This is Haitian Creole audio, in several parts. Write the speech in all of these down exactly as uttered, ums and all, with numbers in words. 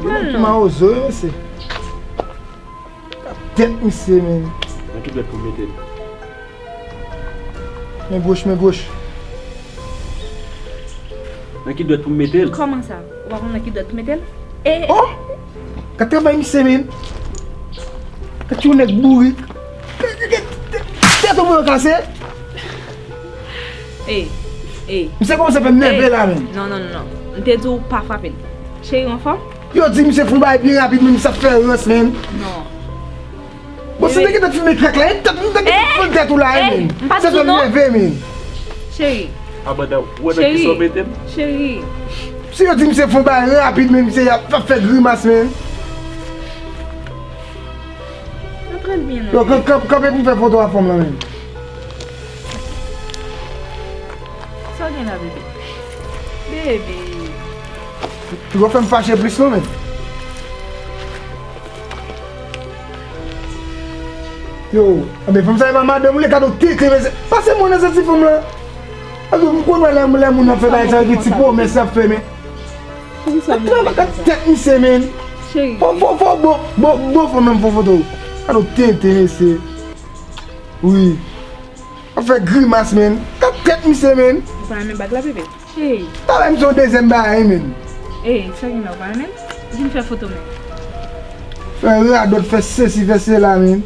Nèg ki mawozo wi, mesye. Tèt misye, men. Nan ki dwèt pou m mete l? Men goch, men goch. Nan ki dwèt pou m mete l? Kòman sa? Ou pa konn nan ki dwèt pou mete l? E Oh! Gad travay misye, men. Gad yon nèg bourik. Tèt ou mwen kase. Ey, ey. Misye kòmanse fè m nève la, men. Non, non, non, non. M te di w pa frape l. Cheri, w anfòm? Yo di misye fè yon bagay byen rapid, men misye ap fè rans, men. Non. Bon, si te gentan filme krak la, e tèt, m te gentan fè tèt ou la, e, men. M pa di w non. Misye fè m nève, men. Cheri. Abada, ou wè nan kisa w mete m? Cheri. Si yo di misye fè yon bagay rapid, men misye ap, ap fè grimas, men. Antre l byen non. Yo, kan-, kan-, kanpe pou m fè foto a fanm lan, men. Sa w gen la, bebe? Bebe. Yo fè m fache plis non, men. Yo, anben fanm sa e pa madanm ou, li ka do tete, men se, pase mwen nan senti fanm lan. Alò, m konn wè lè, lè moun nan fè bagay sa, gen ti pwomès l ap fè, men. Gad tèt misye, men. Cheri. Fò, fò, fò, bon, bon, bon, fò menm fò foto. Gad yon tenten, mesye. Wi. Ap fè grimas, men. Gad tèt misye, men. Ou pa renmen bag la, bebe? Hey. Talè misye yon dezyèm bagay, men. Hey, sa gen la, ou pa renmen? Vin fè foto, men. Fè radòt, fè sesi, fè sela, men.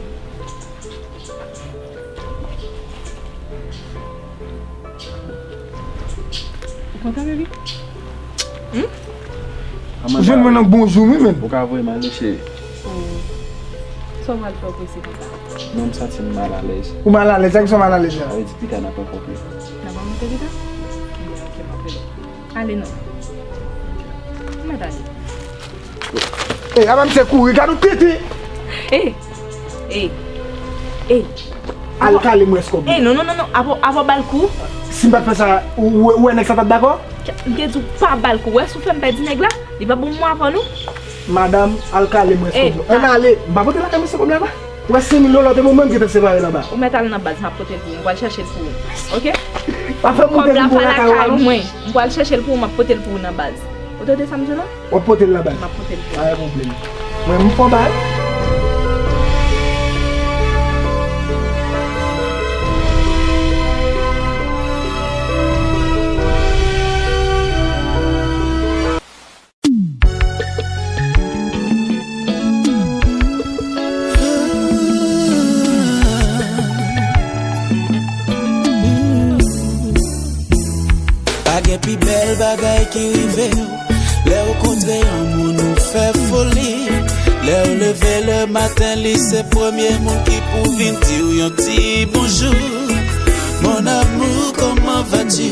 Ou kontan, baby? Hmm? Amanda, jwenn mwen nan bon jou, wi, men. Ou ka voye m ale, cheri. Oh. Sa w pral fè w prese konsa? Non, m santi m malalèz. Ou malalèz? Sa ki sa w malalèz la? Sa vle di pita n ap rankontre. N ap rankontre pita? Byen, ok, m ap rele w. Ale non. Ou mèt ale. Ey, apa misye kouri, gad yon tete! Ey! Ey! Ey! Al kale m rès kòb mwen. Ey, non, non, non, non, apa, apa w ba l kou? Si m pa t fè sa, ou, ou wè, ou wè nèg sa t ap dakò? M te di w pa ba l kou. Wè si w fè m pèdi nèg la, li p ap bon pou mwen avè nou. Madanm, al kale m rès kòb mwen. Ann ale, m pa pote lakay mesye kòb la, non. Ou wè senk mil dola, te bon, mwen ki te separe l anba. Ou mèt al nan baz, m ap pote l pou ou. M pral chèche l pou ou. Ok? Pa fè m moute pou lakay ou, non. Kòb la pa lakay mwen. M pral chèche l pou ou, m ap pote l pou ou nan baz. Ou tande sa m di w la? W ap pote l la baz. M ap pote l pou ou. Pa gen pwoblèm. Mwen, m fon bagay. Pa gen pi bèl bagay ki rive w lè w kontre yon moun ou fè foli. Lè w leve le maten, li se premye moun ki pou vin di w yon ti bonjou. Mon amour, comment vas-tu?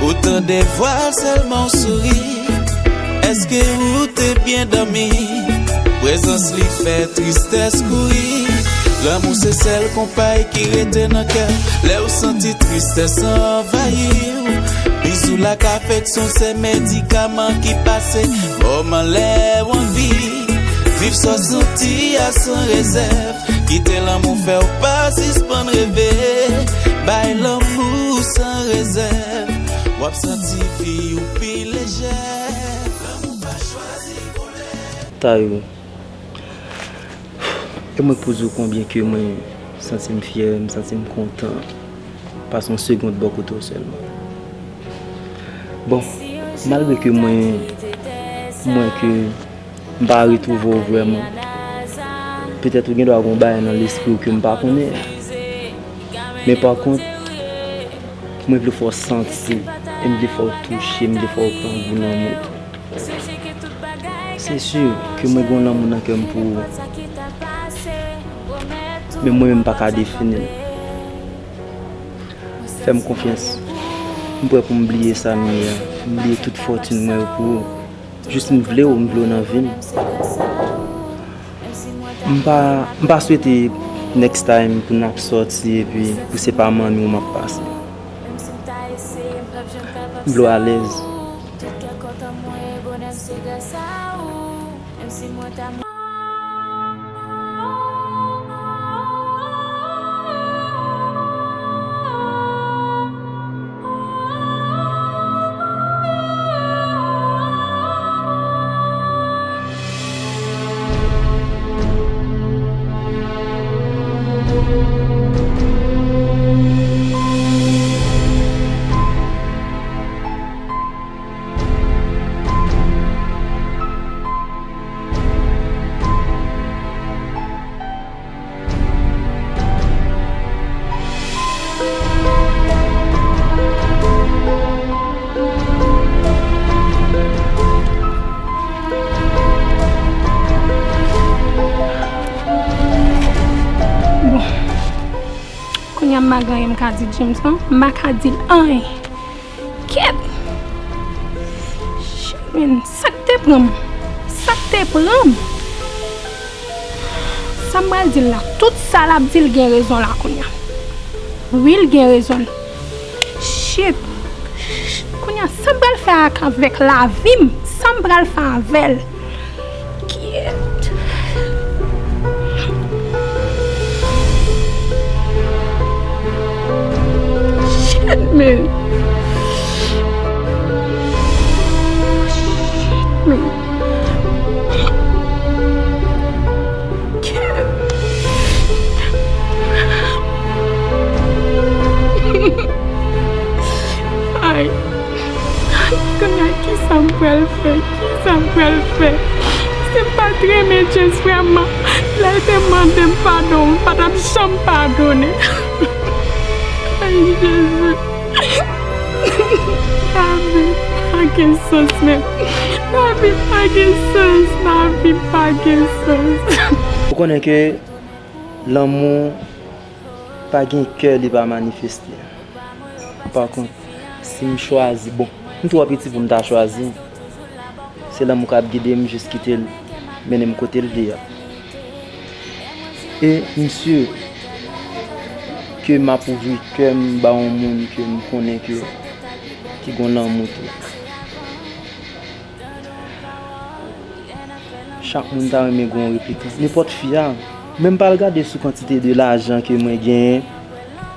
Ou tande vwa l sèlman w souri. Èske ou te byen dòmi? Prezans li fè tristès kouri. Lanmou se sèl konpay ki rete nan kè w lè w santi tristès anvayi w. Bizou l ak afeksyon se medikaman ki pase moman lè w anvi. Viv sa w santi a san rezèv. Kite lanmou fè w pa sispann reve. Bay lanmou san rezèv. W ap santi vi w pi lejè. Lanmou pa chwazi koulè. Tayo, e mwen k pou di w konbyen ke mwen santi m fyè, m santi m kontan pase yon segond bò kote w sèlman. Bon, malgre ke mwen, mwen ke m pa retwouve w vrèman. Petèt ou gen dwa gen yon bagay nan lespri w ke m pa konnen. Men pa kont, mwen vle fè w santi, e m vle fè w touche, m vle fè w pran gou lanmou tou. Se si ke mwen gen yon lanmou nan kè m pou ou. Men mwen menm m pa ka defini l. Fè m konfyans. M prè pou m bliye sa m ye a. M bliye tout fòtin mwen yo pou ou. Jis m vle w, m vle w nan vi m. M pa, m pa swete next time pou n ap sòti epi pou se pa manmi w m ap pase. M vle w alèz. Bon. Kounye a m pa gen anyen m ka di James non. M pa ka di l anyen. Kèt! Shit, man. Sa k te pran m? Sa k te pran m? Sa m pral di l la? Tout sa l ap di l gen rezon la kounye a. Wi, l gen rezon. Shit! Kounye a, sa m pral fè ak, avèk lavi m? Sa m pral fè avè l? Kèt. Shit, man. Shit, man. Kèt. Ay. Kounye a, kisa m pral fè? Kisa m pral fè? Si m pa t renmen James vrèman, lè l te mande m padon, m pa t ap janm padone. Ay, Jezi. Lavi pa gen sans, men. Lavi pa gen sans. Lavi pa gen sans. Ou konnen ke lanmou pa gen kè li pa manifeste. Pa kont, si m chwazi, bon, m twò piti pou m ta chwazi. Se lanmou k ap gide m jis kite l mennen m kote l vle a. E m si ke m ap ouvri kè m ba yon moun ke m konnen ke, ki gon lanmou tou. Chak moun ta renmen gen yon replikan. Nenpòt fi a. Men m pa al gade sou kantite de lajan ke mwen genyen,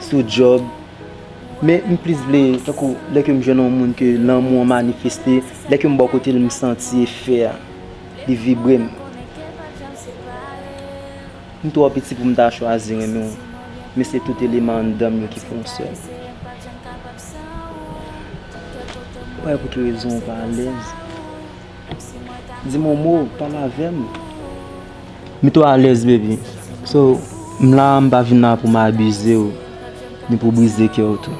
sou djòb. Men m plis vle, tankou, lè ke m jwenn yon moun ke lanmou an manifeste, lè ke m bò kote l, m santi efè a. Li vibre m. M twò piti pou m ta chwazi renmen w. Men se tout eleman anndan m yo ki fè yon sèl. Ou pa wè pou ki rezon ou pa alèz? Di m yon mo, pale avè m. Mi tou alèz, baby. So, m la, m pa vin la pou m abize w, ni pou brize kè w tou.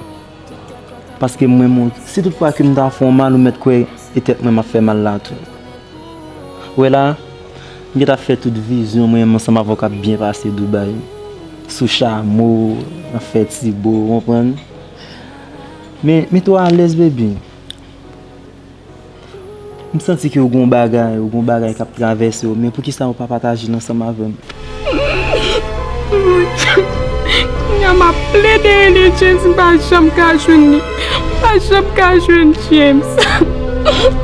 Paske m renmen w. Si tout fwa ke m ta fè w mal, ou mèt kwè e tèt mwen m ap fè mal la tou. Ou wè la, m gentan fè tout vizyon mwen ansanm avè w k ap byen pase Dubai. Sou chamo, n ap fè ti bo, ou konprann? Men, mi tou alèz, baby. M santi ke w gon bagay, w gon bagay k ap travèse w, men poukisa w pa pataje l ansanm avè m? Kounye a m ap plede rele James, m pa janm ka jwenn li. M pa janm ka jwenn James.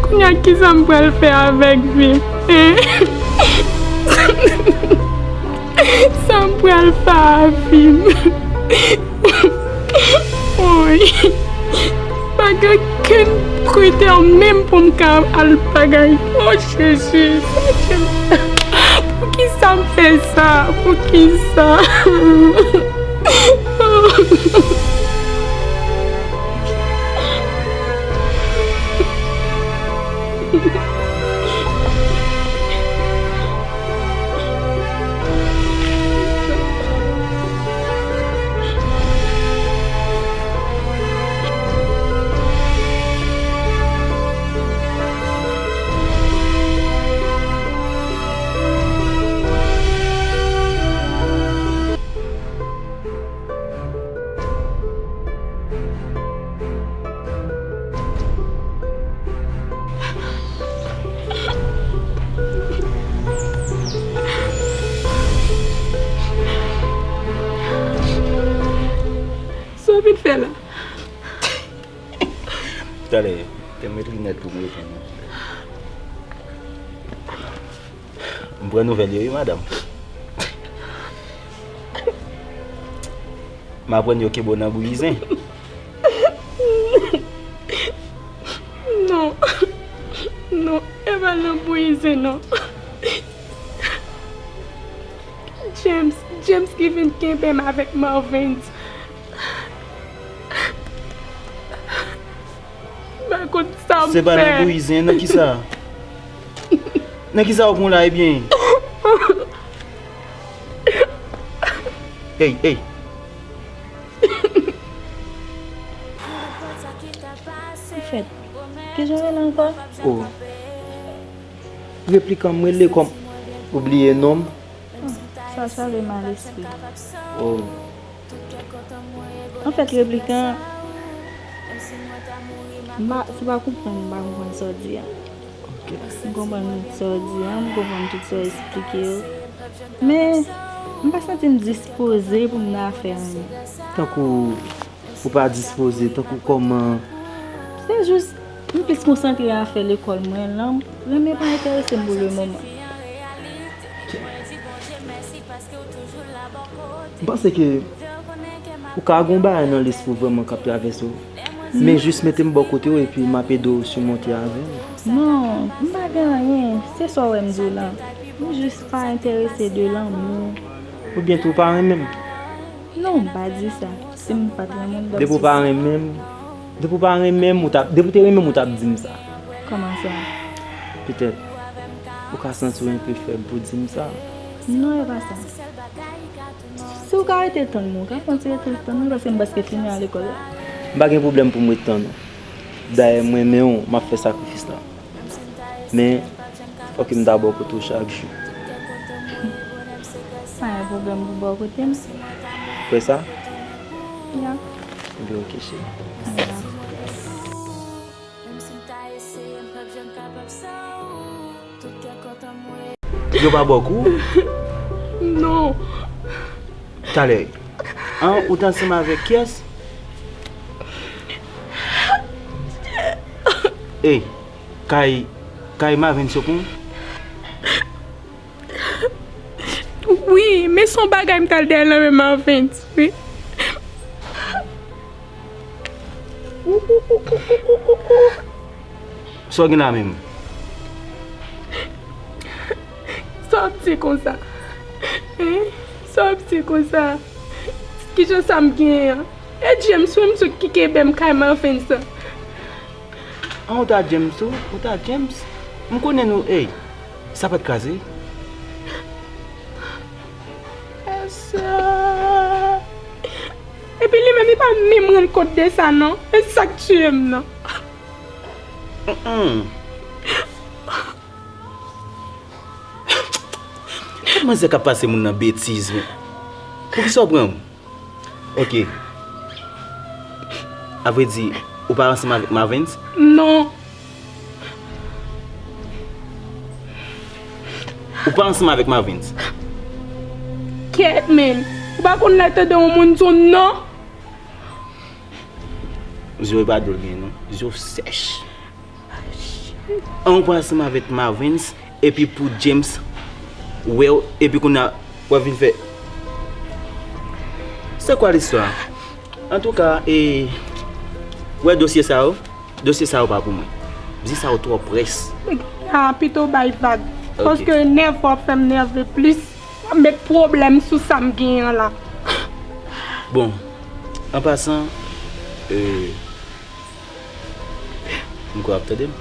Kounye a kisa m pral fè avèk vi m? Hein? Sa m pral fè ak vi m? Woy. Pa gen okenn kritè menm pou m ka al bagay. O Jezi. Poukisa m fè sa? Poukisa? Sa w vin fè la? Talè, te met linèt pou m reponn ou. M pran nouvèl yo wi, madanm. M aprann yo kenbe w nan bouyizen. Non. Non, e pa nan bouyizen, non. James, James ki vin kenbe m avèk Marvens. M pa konn sa m fè. Se pa nan bouyi zen nan kisa? Nan kisa w pran la ebyen? Ey, ey. Anfèt, kijan w rele ankò? Oh. Replikan, m rele kòm ou bliye non m. Oh, sa sale malespri. Oh. Anfèt, Replikan, m pa, si w pa konprann, m pa konprann sa w di a. Ok. M konprann tout sa w di a, m konprann tout sa w eksplike yo. Men, m pa santi m dispoze pou m nan afè anyen. Tankou ou pa dispoze, tankou kòman? Se jis, m plis konsantre afè lekòl mwen lan. Renmen pa enterese m pou lemoman. M panse ke ou ka gen yon bagay nan lespri w vrèman k ap travèse w. Men jis mete m bò kote w epi m ap ede w simonte avè l. Non, m pa gen anyen. Se sa w wè m di w la. M jis pa enterese de lanmou. Oubyen tou w pa renmen m? Non, m pa di sa. Si m pa t renmen w, m t ap di sa. Depi w pa renmen m, depi w pa renmen m, ou t ap, depi w te renmen m, ou t ap di m sa. Kòman sa? Petèt, ou ka santi w enpe fèb pou di m sa. Non, e pa sa. Si w ka rete tann mwen, w ka kontinye rete tann mwen, paske m prèske fini al lekòl la. M pa gen pwoblèm pou m ret tann ou. Dayè, m renmen w, m ap fè sakrifis la. Men, fòk m ta bò kote w chak jou. Pa gen pwoblèm pou bò kote m. Kwè sa? Ya. Ebyen, oke, cheri. Ya. Yo pa ba w kou? Non. Talè. An, ou t ansanm avèk kiyès? Ey, kay, kay Marvens yo pou? Wi, men se yon bagay m t al dèyè l nan men Marvens, wi. Sa w gen la menm? Sa w ap di konsa? Hein? Sa w ap di konsa? Kijan sa m genyen an? E James menm sou ki kenbe m kay Marvens lan. An, ou ta James tou? Ou ta James? M konnen nou, ey, sa pa t kraze. Esa. Epi li menm, li pa menm rann kont de sa, non. E sa k tiye m nan. Mm-mm. Manzè k ap pase moun nan betiz, men. Poukisa w pran m? Ok. Avredi, ou pa ansanm avèk Marvens? Non. Ou pa ansanm avèk Marvens? Kèt, men. Ou pa konn lè tande yon moun di w non? Zye w pa dwòl gen non. Zye w sèch. An, ou pral ansanm avèk Marvens, epi pou James wè w, epi kounye a, w ap vin fè. C'est quoi l'histoire? Antouka, e, wè dosye sa yo, dosye sa yo pa pou mwen. Di sa yo twò près. A, pito w bay vag. Ok. Paske nève w ap fè m nève plis. W ap met pwoblèm sou sa m genyen an la. Bon, an pasan, e, M kwè w ap tande m.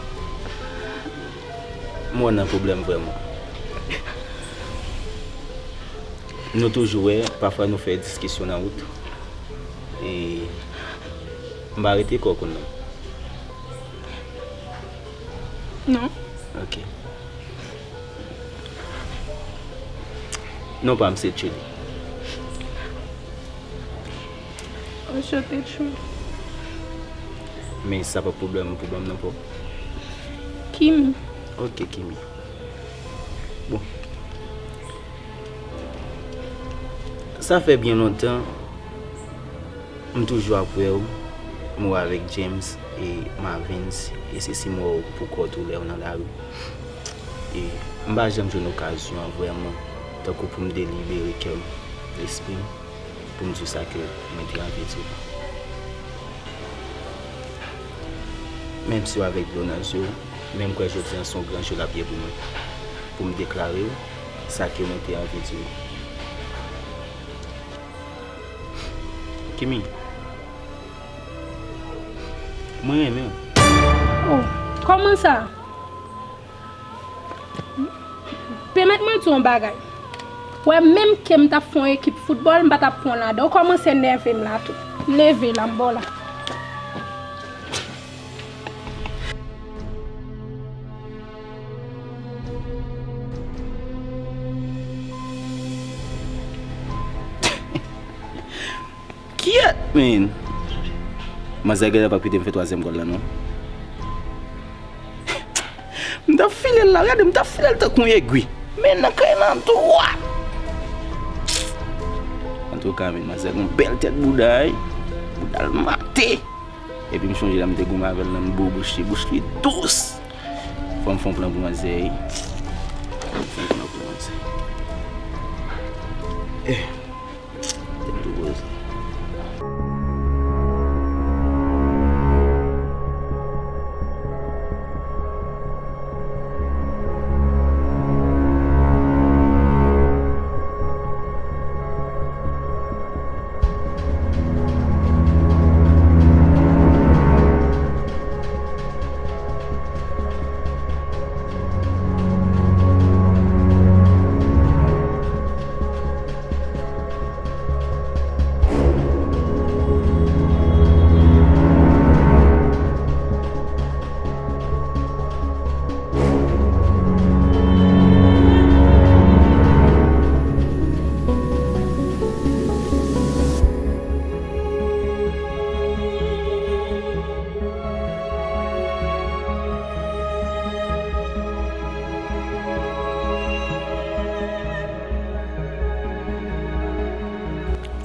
M wè w nan pwoblèm vrèman. Nou toujou wè, pafwa nou fè diskisyon nan wout. E m pa rete kò w konn non. Non. Ok. Non pa m se Tchouly. Anchante, Tchouly. Men sa pa pwoblèm pou ban m non pa w. Kimi. Ok, Kimi. Bon. Sa fè byen lontan. M toujou ap wè w, m wè w avèk James e Marvens, e se si m wè w pou kò tou lè w nan lari. E m pa janm jwenn okazyon an vrèman, tankou pou m delibere kè m, lespri m, pou m di w sa ke mwen te anvi di w. Menm si w avèk dlo nan je w, men m kwè jodi an se yon gran jou l ap ye pou mwen, pou m deklare w sa ke mwen te anvi di w. Kimi, mwen renmen w. Oh, kòman sa? Pèmèt mwen di w yon bagay. Ou wè, menm ke m t ap fè yon ekip foutbòl, m pa t ap pran w ladan. Ou kòmanse nève m la tou. M leve la, m ba w la. Kyèt, men! Manzè genlè p ap kite m fè twazyèm gòl la, non. M t ap file l la, gade, m t ap file l tankou yon egwi. Men nan kay lan dwat. Antouka, men, manzè gon bèl tèt bouda, wi. Bouda l mate. Epi m chonje lè m te goumen avè l nan bo bouch li, bouch li dous. Fò m fè yon plan pou manzè, wi. Fò m fè yon plan pou manzè. Eh. Tèt tou poze.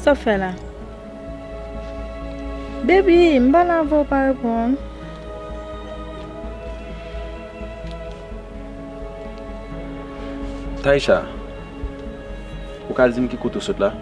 Sa w fè la? Baby, m pale avè w, w pa reponn. Taïcha, ou ka di m ki kote w sot la?